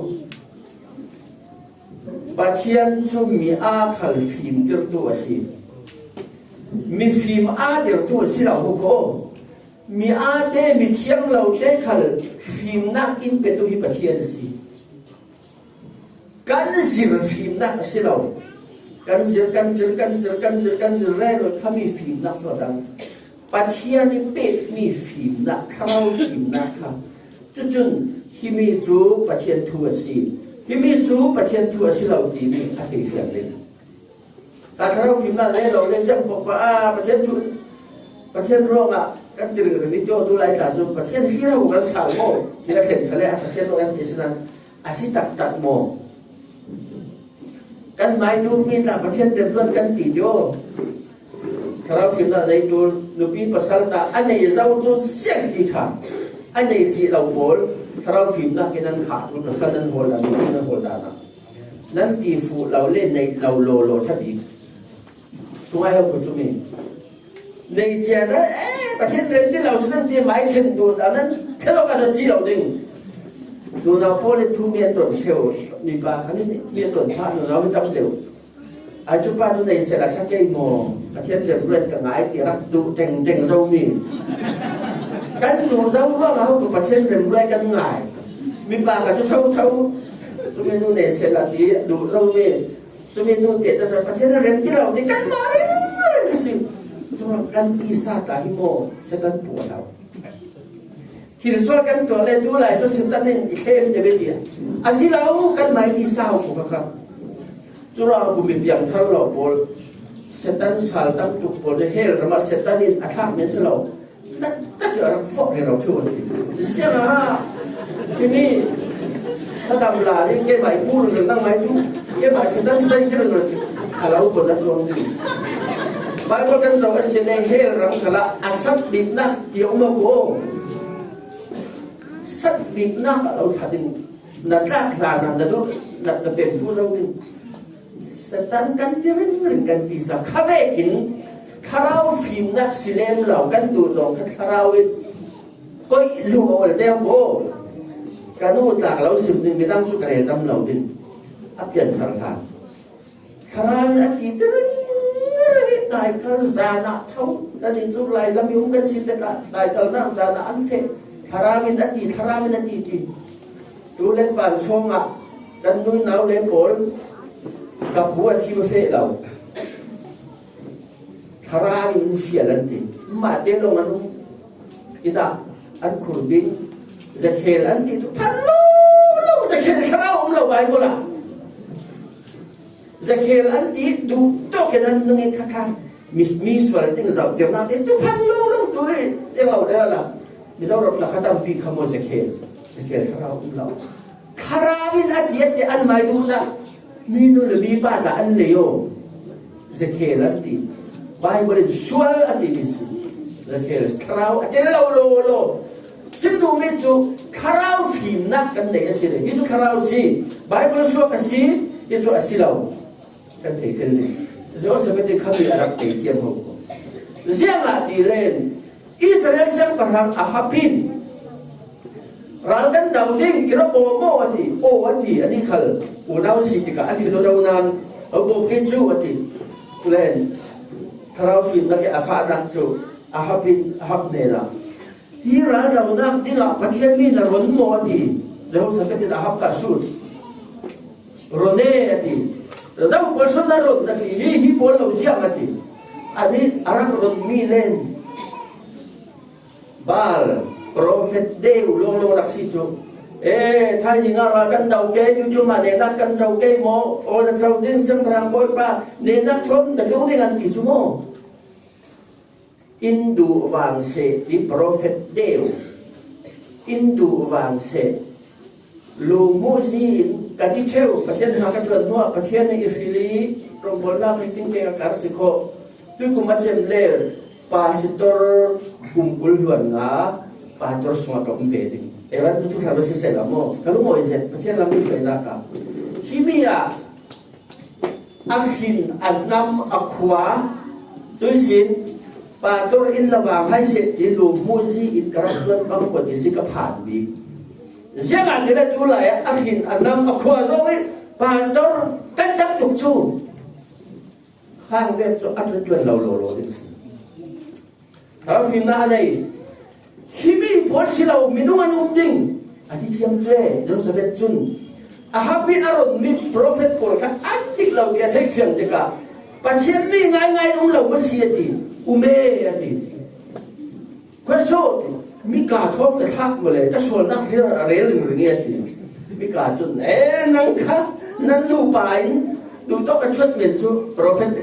Pathian cu mi aa khal fimtirtu a si. Mifim aa dirtu a si lo, hmu ko. Mi aa te, mi thiang lo te khal fimnak in petu hi Pathian a si. Kan zir fimnak a si lo. Kan zir, kan zir, kan zir, kan zir, kan zir rero khami fimnak cu a dang. Pathian i pekmi fimnak, thlarau fimnak kha. Cucun himi cu Pathian thu a si. Himi cu Pathian thu a si lo timi a thei fiang ding. Ka thlarau fimnak le lo le ziang pawh pah a Pathian thu, Pathian ruangah kan ti ringring i tuah tu lai tla cu Pathian hi lo kan sau maw? Hi la thlen kha le a Pathian ruang kan ti sinan a si taktak maw? Kan mai tu mi tla Pathian remruat kan ti tio. Thlarau fimnak nei tu nupi pasal ta a nei zo cu siang ti ṭha. A nei si lo pawl thlarau fimnak in nan khah tu pasal nan hawl dan, nupi nan hawl dan ah. Nan ti fuh lo le neih lo law law ṭha bik. Tungai ho ko cu mi. Nei cia zat, eh, Pathian rem ti lo si nan ti mai ṭhen tu ta nan ṭhen lo ka nan ci lo ding. Nunau pawl in thu mi an ton ṭheu, mipa khan in mi an ton phah nunau mi tam deuh. Ai cu pa cu nei seh la ṭha kei maw? Pathian remruat ka ngai ti rak duh tengteng zo mi. Kan duh zo ruangah ho ko Pathian remruat kan ngai. Mipa kha cu thotho. Cumi nu nei seh la ti duh zo mi. Cumi nu te ta sa Pathian a rem ti lo ti kan mah ringring a si. Cun kan tisa ta hi maw? Satan puah lo. Thil sual kan tuah le tu lai cu Satan in i thlem deuh i ti. A si lo kan mai tisa ko kha kha. Cura ku mi piang thar lo pawl. Satan sal tam tuk pawl le hell ramah Satan in a thlak men si lo. Taktak a rak forh rero ṭheu an ti. Ziangah himi a dam la nih keimah i pu ringring nangmah i pu keimah Satan Satan i ti ringring ti a lo ko na cuang ding. Bible kan zoh a si le hell ram khalah a sat biknak ti a um a ko. Sat biknak a lo ṭha ding. Na tlak hlan ah na duh na, na pem pu zo ding. Satan kan ti ringring kan ti sa kha vekin thlarau fimnak si lem lo kan duh zong kha thlarau in koih lu a ol deuh ko. Ka nu tlak lo sim ding midang cu ka rel dam lo ding a pian thar hlan. Thlarau in a ti ti ringring i taikal zan ah tho kan i cu lai lam i um kan si tikah taikalnak zan ah an feh. Thlarau in a ti, thlarau in a ti ti. Tu le pan chungah kan nunau le pawl ka bu a thi va feh lo. Thlarau in fial an ti. Mah te lawng an um. Ina an khur bik. Zekhel an ti tu phan lo lo Zekhel thlarau um lo Bible ah. Zekhel an ti duh tawk in an nung i kha kha. Mi, mi sual ding zoh tirnak te tu phan lo lo tu i, i lo deuh la. Mizo ram la kha tampi kha maw Zekhel. Zekhel thlarau um lo. Thlarau in a ti a ti an mai duhnak. Mi nu le mi pa ta an nei aw. Zekhel an ti. Bible in sual a ti mi si. Zekhel thlarau a ti lo lo lo. Sim duhmi cu thlarau fimnak kan nei a si le. Hi cu thlarau si. Bible suak a si. Hi cu a si lo. Kan thei fel ding. Joseph in khami a rak tei thiam ho ko. Ziangahtile Israel siangpahrang Ahab in ral kan do ding i rak aw maw a ti, aw a ti, a ti khal unau si tikah an thin aw zo nain a bawk kei cu a ti. Tulen thlarau fimnak i a khahnak cu Ahab in Ahab hnenah hi ral donak dingah Pathian mi na ron maw a ti. Jehoshaphat in Ahab kha sut. Ron e a ti. Zo pawl sut na ron a ti. Hi, hi pawl lo ziang a ti. A ni a rak ron mi len. Baal, prophet deu lawng lawng rak si cu. E, thai ni nga ral kan dau ke, cu cu mah nenak kan co ke maw? Aw, na co ding siangpahrang bawipa, nenak thawn na tlung ding an ti cu maw? In duh vang seh ti prophet deu. In duh vang seh. Lumuhzi in ka ti ṭheu, Pathian hna ka ṭuan hnuah Pathian nih i hril i rongbawlnak meeting te ka kar si khawh. Tuikum a cem le pastor kum kul hluan nga pastor sungah ka um ve ding. Evan tu thuhra va siseh la maw? Ka lungawi zet Pathian lam i hruainak ah. Himi ah a hrin, a hnam, a khua, tuisin, pastor in la vang hai seh ti lumuhzi in ka rak ṭuan bang ko ti si ka phan bik. Ziangahtile tu lai ah a hrin, a hnam, a khua zong i pastor kan tak tuk cu khang vek cu a ṭuan ṭuan lo lo lo ding si. Thar fimnak a nei. Himi pawl si lo minung an um ding a ti thiam cu e, Jehoshaphat cun Ahab i a ronmi prophet pawl kha an dik lo ti a theih fiang tikah Pathian mi ngaingai um lo maw si a ti. Um e a ti. Khuaso ti. Mika thawng ka thlak maw le ka sualnak hlir a rel ringring e a ti. Mika cun, e, nang kha nan nupa in duh tawk a ṭhuat men cu prophet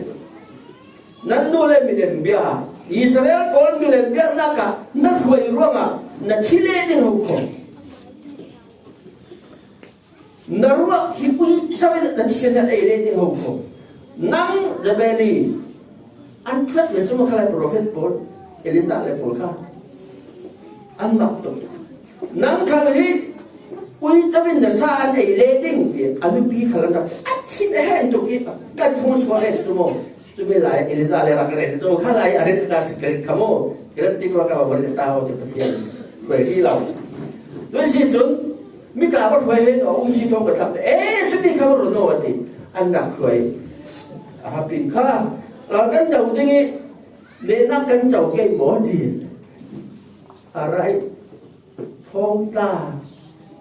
nan nu le milem bia, Israel pawl milem biaknak ah na hruai ruangah na thi leh ding ho kho. Na ruak hi uico in na thianat ei leh ding ho kho. Nang Jabeli an ṭhuat men cu makhalai profet pawl, Elijah le pawl kha an mak tuk. Nang khal hi uico in na sa an ei leh ding ti a nupi khal an rak a thin a hen tuk i kan thung suak e cu maw? Cumi lai Elijah le rak rel cu kha lai a rel ka si ka kha maw? Ka rel tik ruak ka va rel ta ho ti Pathian hruai ri lo. Tu si cun mika va hruai hen a um si tho ka thlak te e cumi kha va run aw a ti an rak hruai. A hapin kha ral kan do ding i nenak kan co kei maw ti a rai. Thawngtla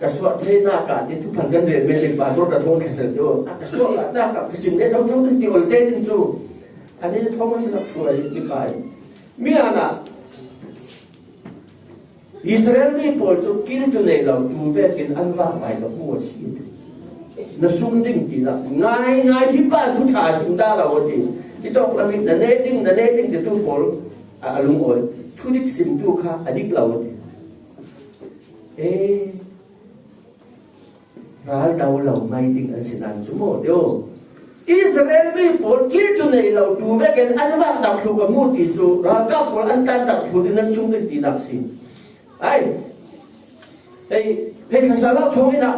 ka suah theinak ah ti thuphan kan rel men ding pa tur ka thawng thlasel ti aw. A ka suah ngahnak ah ka sim le thotho ding ti ol te ding cu. Ani le thawng a sinak hruai ni kai. Mi anah Israel mi pawl cu kil tu nei lo tu vekin an vak vai ka hmu a si. Na sung ding tinak ngai ngai hi pa tu ṭha sim ta lo a ti. I tawk lam i na ne ding, na ne ding ti tu pawl a, a lungawi. Thudik sim tu kha a dik lo a ti. E, ral do lo mai ding an si nan cu maw tio? Israel mi pawl kil tu nei lo tu vekin an vak dak thlu ka mu ti cu ralkap pawl an tan dak thlu ding nan sung ding tinak si. Ai, hei, hei thangsa lo thawng inah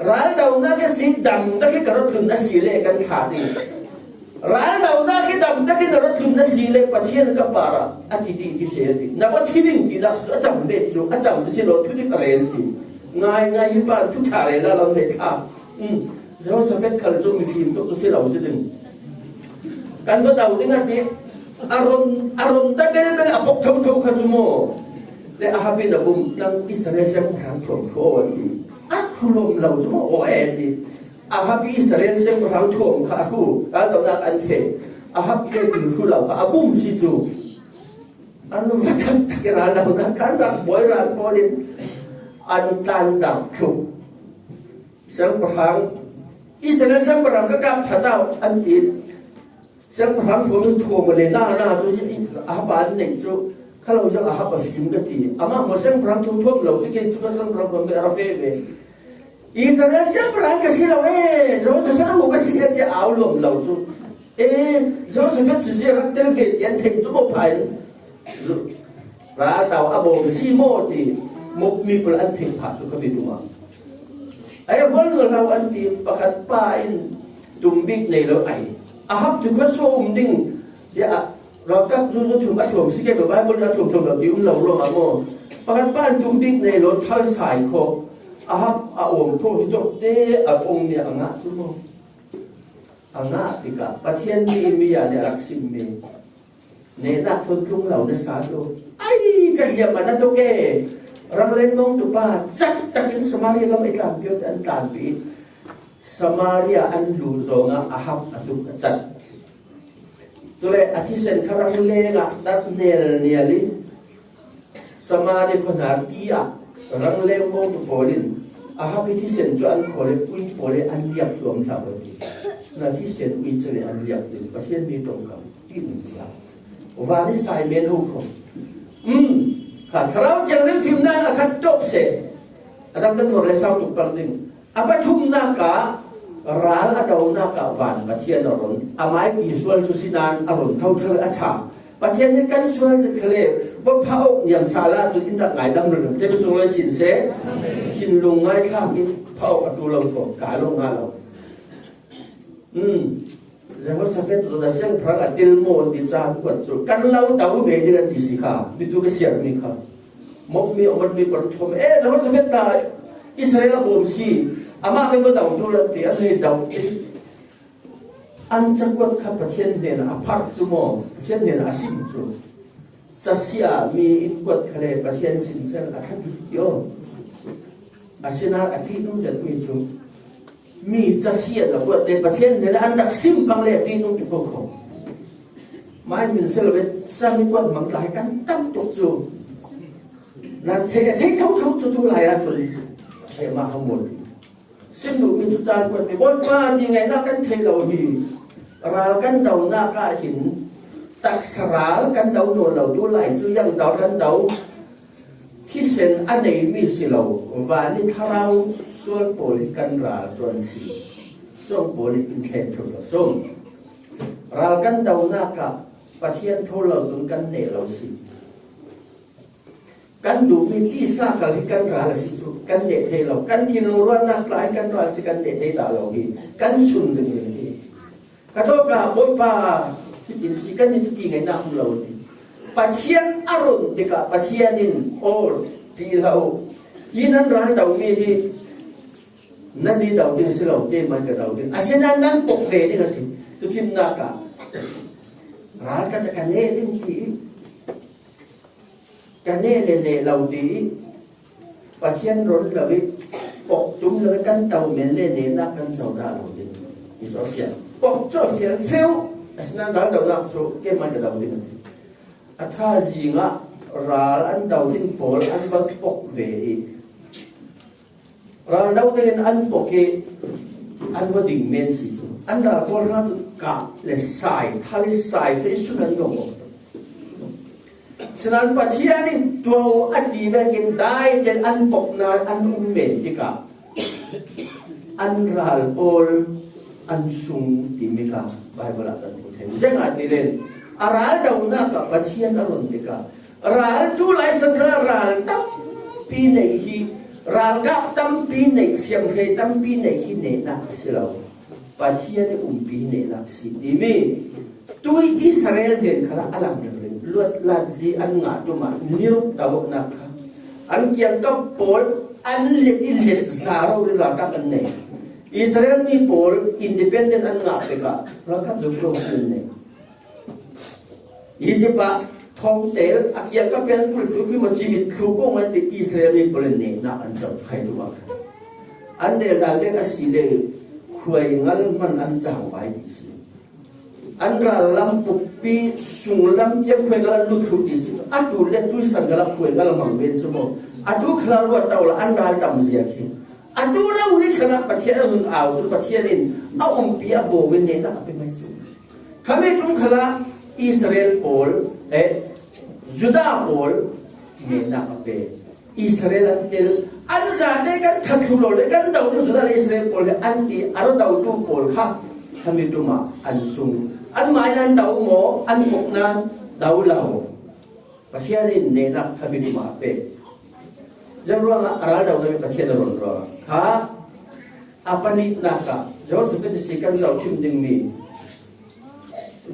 ral donak a si dam dak hi ka rat lun a si le kan thla ding. Ral donak hi dam dak hi na rat lun a si le Pathian ka par ah a ti ti ti se a ti. Na va thi ding ti dak a cam bet cu a cam si lo thudik a rel si. Ngai ngai hi pan thu ṭha rel a lo hei thla. Um, Jehoshaphat khal cu mifim tuk cu si lo si ding. Kan va do ding a ti. A ron, a ron ta belbel a pok thotho kha cu maw? Le Ahab in a bum nang Israel siangpahrang thuam hrawh a ti. A thu lawm lo cu maw? Aw e ti. Ahab i Israel siangpahrang thuam kha a hru. Ral donak an feh. Ahab te thil hru lo kha a bum si cu. An va tak tak i ral donak kan rak bawi ral pawl in an tlan dak thluk. Siangpahrang, Israel siangpahrang ka kap ṭha tau an ti. Siangpahrang thuam in thuam le na na cu Ahab an neih cu kha lo zong Ahab a fim ka ti. Amah maw siangpahrang thuam thuam lo si ke cu ka siangpahrang thuam a ra ve ve. Israel siangpahrang ka si lo e, Jehoshaphat mu ka si e ti au luam lo cu. E, Jehoshaphat cu si rak tel ve ti an theih cu maw pha in. Ral tau a bawm si maw ti, muk mi pul an theih phah cu ka bit um a. Ai, a hual lo an ti, pakhat pa in tum bik nei lo ai. Ahab cu khuaso um ding, tiah ralkap cu, cu thum a thuam si ke, Bible a thuam thuam lo ti um lo ruangah maw? Pakhat pa in tum bik nei lo, thal sai kho. Ahab a awm thaw hi tawk te a pong nih a ngah cu maw? A ngah tikah Pathian mi, mi ah nih a rak sim mi. Nenak thawn tlung lo na sa tu. Ai, ka hliam a na tuk e. Rangleng mawngtupa cak takin Samaria lam i tlanpih awte an tlanpih. Samaria an luh zawnga Ahab a tluk a cat. Cule a thisen kha ranglengah tat nelnial i Samaria khuahnar ti-ah rangleng mawngtu pawl in Ahab i thisen cu an khawl i ui pawl i an liak hluam hlah a ti. Na thisen ui cale an liak ding Pathian mi tongkam ti ning sia. Van i sai men ho kho. Um, kha Thlarau Thianghlim fimnak a khat tawp seh. A dang kan nuar le sau tuk pang ding. A pathumnak ah ral a donak ah van Pathian a ron. A maipi sual cu sinan a ron thotho a ṭha. Pathian hi kan sual zet khale, va pha awk niam sala cun in rak ngaidam rero. Temi sung lai sin seh. Thinlung ngaithlak in pha awk a tu lo ko, kai lo nga lo. Hmm. Jehoshaphat cu Judah siangpahrang a tel maw ti caah kuat cu kan lo to ve ding an ti si kha. Bitu ka siarmi kha. Mokmi, Amonmi paruthom. Eh, Jehoshaphat ta Israel a bawm si. Amah kan va do tu lan ti, an hei do ti. An cakuat kha Pathian hnenah a phar cu maw? Pathian hnenah a sim cu. Casia mi in kuat khale Pathian sim cang a ṭha bik ti aw. Asinain a ṭihnung zetmi cu mi casia na kuat le Pathian hnenah an rak sim pang le a ṭihnung ti ko kho. Mai min si lo ve, cami kuat hmang tla hi kan tam tuk cu. Na thei, thei thotho cu tu lai ah cun hei mah hong mawl ding. Sin duhmi cu caan kuatmi Bawipa ti ngaihnak kan thei lo hi. Ral kan donak ah hin taksa ral kan do nawn lo tu lai cu ziang ral kan do. Thisen a neimi si lo, van i thlarau sual pawl hi kan ral cu an si. Cuang pawl i in thlen ṭheu lo sung. Ral kan donak ah Pathian tho lo cun kan neh lo si. Kan duhmi tisa kal hi kan ral a si cu kan neh thei lo. Kan thinlung ruahnak tla hi kan ral a si, kan neh thei dah lo hi. Kan sun ding hi. Ka tawka Bawipa hitin si kan ni ti ngaihnak um lo ti. Pathian a run tikah Pathian in aw ti lo. Hi nan ral domi hi nan i do ding si lo, keimah ka do ding. Asinain nan pok ve ding a ti. Tuchimnak ah ral ka, ka neh ding ti. Ka neh le neh lo ti i Pathian ron lo i pok tum lo i kan to men le nehnak kan co dah lo ding. Hi cu a fial. Pok cu a fial feu. Asinain ral donak cu keimah ka do ding a ti. A tha zingah ral an do ding pawl an va pok ve i Ral do dingin an pok i an va ding men si cu. An ral pawl hna cu kah le sai, thal i sai, fei sun an nuam awk. Sinan Pathian in tuau a ti vekin dai tein an pok nain an um men tikah an ral pawl an sung timi kha Baibal ah kan hmuh theih. Ziangahtile a ral donak ah Pathian a run tikah ral tu lai san kha ral tampi neih hi, ralkap tampi neih, hriamhrei tampi neih hi nehnak a si lo. Pathian i umpi hi nehnak a si timi tui Israel hnen khalah a lang ringring. Luat latzi an ngah tum ah niruk tawknak kha an kiangkap pawl an let i let za rori ralkap an nei. Israel mi pawl independent an ngah tikah ralkap zong promotion an nei. Egypt ah thawngtel a kiangkap pian kulh thlu khi maw cimit thlu kong an ti Israel mi pawl in nehnak an co khai tu ah khan an rel dan vek a si le khuai ngal hman an cang vai ti si. An ral lam pukpi sung lam ciang khuai ngal an lut thluh ti si. A tu le tui san ngal a khuai ngal a mang ven cu maw a tu khala ruat tau la an ral tam zia khi a tu lo ri khala Pathian a hun au tu Pathian in a umpi a bo ven nehnak a pe mai cu. Khami ṭum khalah Israel pawl, eh, Judah pawl nehnak a pe. Israel an tel, an zate kan that thlu lo le kan do ding Judah le Israel pawl he an ti a ro do tu pawl kha khami ṭum ah an sung. An mai nan do maw, an pok nan do lo. Pathian in nehnak khami ṭum ah a pe. Ziang ruangah a ral do ding Pathian a run ruangah kha a pahnihnak ah Jehoshaphat i si kan zohchim dingmi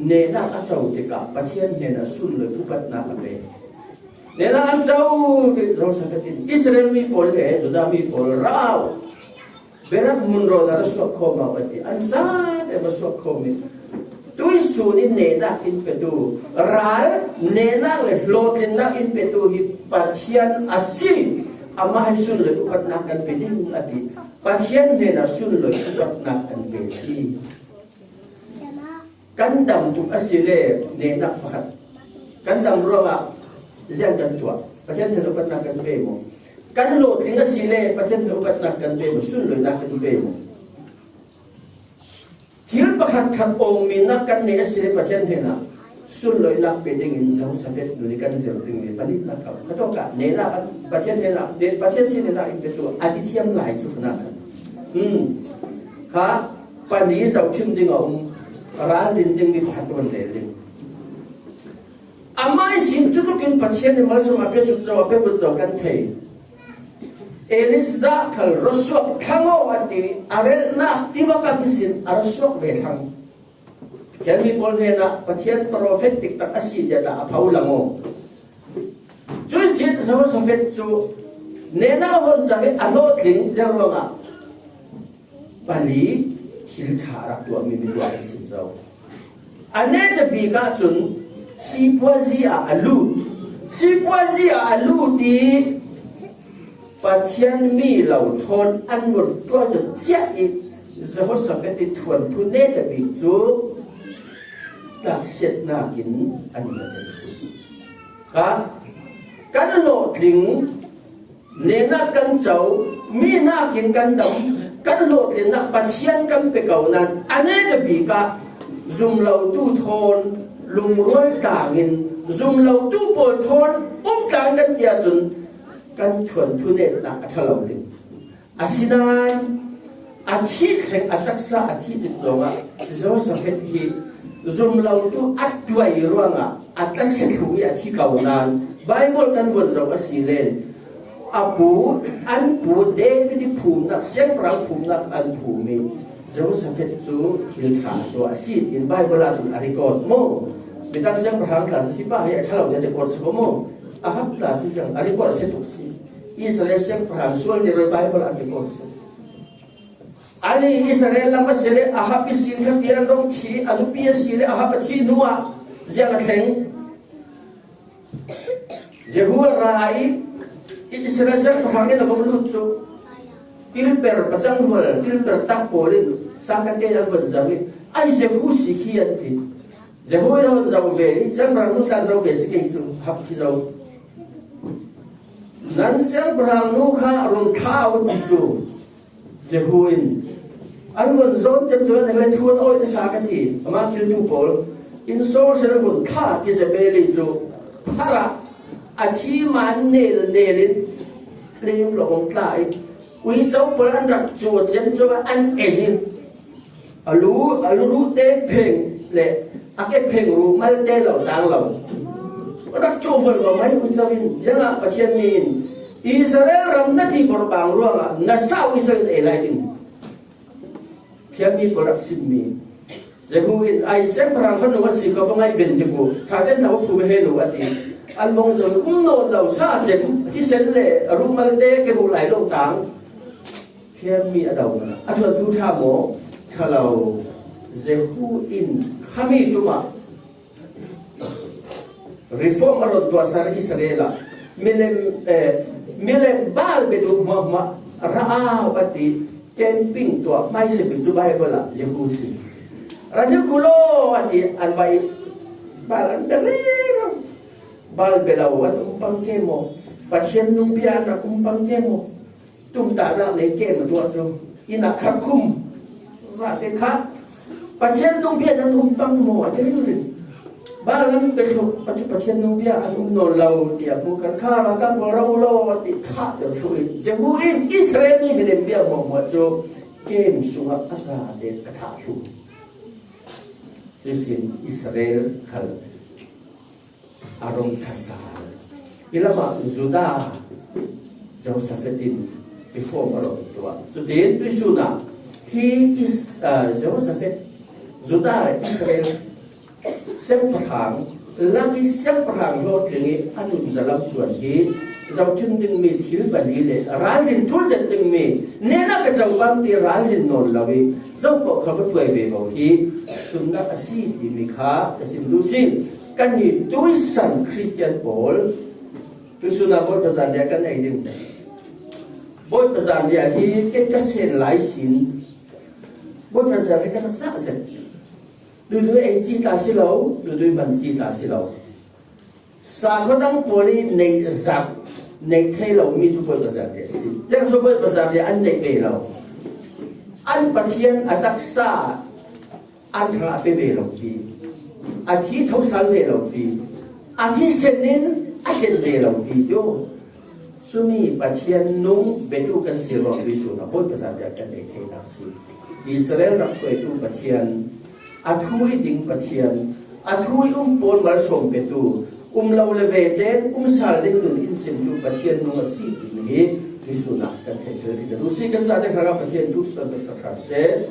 nehnak a co tikah Pathian hnenah sun le upatnak a pe. Nehnak an co Jehoshaphat in Israel mi pawl le Judah mi pawl rau Berat munrawh ah ra suak kho maw a ti. An zate va suak kho mi. Tuisun in nehnak in petu, ral nehnak le hlawhtlinnak in petu hi Pathian a si. Amah hi sunlawih upatnak kan pe ding a ti. Pathian hnenah sunlawih upatnak kan pe si. Kan dam tuk a si le nehnak pakhat, kan dam ruangah ziang kan tuah, Pathian hnenah upatnak kan pe maw? Kan hlawhtling a si le Pathian hnenah upatnak kan pe maw? Sunlawihnak kan pe maw? Thil pakhat khat awngminnak kan nei a si le Pathian hnenah sunlawihnak pe dingin Jehoshaphat nu nih kan zir ding mi palinak ka, ka tawkah nehnak, Pathian hnenah, Pathian sin nehnak in petu a ti thiam lai cu kha nak khan. Hmm. Kha pali zohṭhim ding a um, ral din ding mi pakhat kan lel ding. Amah ihsin cutluk in Pathian nih malsawm a pe suk zo, a pe vut zo kan thei. Elijah khal ra suak thlang aw a ti, a relhnak tiva kap ihsin a ra suak ve thlang. Pathian mi pawl hnenah Pathian profet diktak a si tiah a pho lang aw. Cuih sin Jehoshaphat cu nehnak hawn cang i a hlawhtling ding ruangah pali thil ṭha rak tuahmi mi tuah an sim zo. A neta bik ahcun sipuazi ah a lut. Sipuazi ah a lut i Pathian mi lo thawn an vun ṭuanzet ciah i Jehoshaphat i thuanthu neta bik cu taksiatnak in an va cem si. Ka, kan hlawhtling, nehnak kan co, mi hnakin kan dam, kan hlawhtlinnak Pathian kan pe ko nain a neta bik ah zumlotu thawn lungrual tangin zumlotu pawl thawn um tlang kan ti ahcun kan thuanthu nehnak a ṭha lo ding. Asinain a thih thleng, a taksa a thih tik zongah Jehoshaphat hi zumlotu a ṭuai ruangah a tlasia thluh i a thi ko nain Baibal kan vun zoh a si len a pu, an pu David i phumnak, siangpahrang phumnak an phum i Jehoshaphat cu thil ṭha a tuah a si, tiin Baibal ah cun a record mu. Midang siangpahrang tla cu hi pa hi a ṭha lo nih a record si ko mu. Ahab tla cu ziang a record si tuk si. Israel siangpahrang sual ti roi Baibal ah a record si. Ani Israel lam a si le Ahab i sin kha ti an rong thi, a nupi a si le Ahab a thi hnu ah ziang a thleng. Jehu a ra i Israel siangpahrang in a vung lut cu tilper pacang hual, tilper tak pawl in sangkate an vun zoh i, ai Jehu si khi an ti. Jehu in a vun zoh ve i siangpahrang nu tlan zoh ve si kei cu hap khi zo. Nan siangpahrang nu kha run thla u ti cu. Jehu in an vun zawn cem cu an le thu an awih nasa ka ti. Amah thiltu pawl in sawhsel vun thla Jezebel i cu phar ah a thi man nel nel in lei um lo um tla i uico pawl an rak cuh cem cu an ei in a lu, a lu ruh te pheng le a ke pheng ruh malte lo tang lo. Rak cuh vun lo mai uico in ziangah Pathian nih in Israel ram na ti bor bang ruangah na sau i cawin ei lai ding. Thiammi pawl rak simmi Jehu in ai siangpahrang fanu a si kha va ngaih ven hi ku, ṭha ten tho a phum he nu a ti. An vong zong um nawn lo sa cem, thisen le a ruhmalte ke ruh lai lo tang. Thiammi a do hmanh a thuanthu ṭha maw? Ṭha lo. Jehu in khami ṭum ah reform a run tuahsar Israel ah milem, eh, milem Baal biatu hmuahhmuah ra au a ti, camping tuah hmaisa bik cu Baibal ah Jehu si. Ra hi ku law a ti an vai. Baal an bia rero. Baal bia lo an um pang ke maw? Pathian nung bia an rak um pang ke maw? Tumtahnak nei kem a tuah cu inn ah khat khum. Zate kha Pathian nung bia nan um pang maw a ti ringring. Baal lam pe thluh a cu Pathian nung bia an um nawn lo tiah hmuh kan kha ralkap pawl ra u law a ti thah deuh thluh in Jehu in Israel mi milem bia hmuahhmuah cu kem sungah a zate a thah thluh. Cuihsin Israel khal a rung ṭha sal. Hi lamah Judah, Jehoshaphat in reform a rung tuah. Cutin tuihsun ah hi is, ah, Jehoshaphat, Judah le Israel siangpahrang, lak i siangpahrang hlawhtling i a nun zalam tuan hi zohṭhim dingmi thil pali le ralrin ṭul zet dingmi nehnak ka cohpam ti ralrin nawn lo i Zo pawh kha va tuai ve lo hi, sumnak a si timi kha ka sim duh si. Kan hi tuisan Khristian pawl, tuisun ah Bawipa zanriah kan ei ding. Bawipa zanriah hi kei ka sen lai sin, Bawipa zanriah ka rak zah zet. Duidui ei ci ta si lo, duidui man ci ta si lo. Sakhaw dang pawl i neih zat, neih thei lo mi cu Bawipa zanriah a si. Ziang so Bawipa zanriah an neih ve lo. An Pathian a taksa an thang a pe ve lo pi. A thi thosal ve lo pi. A thi sen in a hlen ve lo pi cu. Cumi Pathian nung biatu kan si ruangah tuisun ah Bawipa zanriah kan neih theinak si. Israel rak hruaitu Pathian, a thu i ding Pathian, a thu i um pawl malsawm petu, um lo le ve tein um sal ding nun in simtu Pathian nung a si timi hi tuisun ah kan theihfial ding ka duh si. Kan zate hrangah Pathian thu suan pek sak hram seh.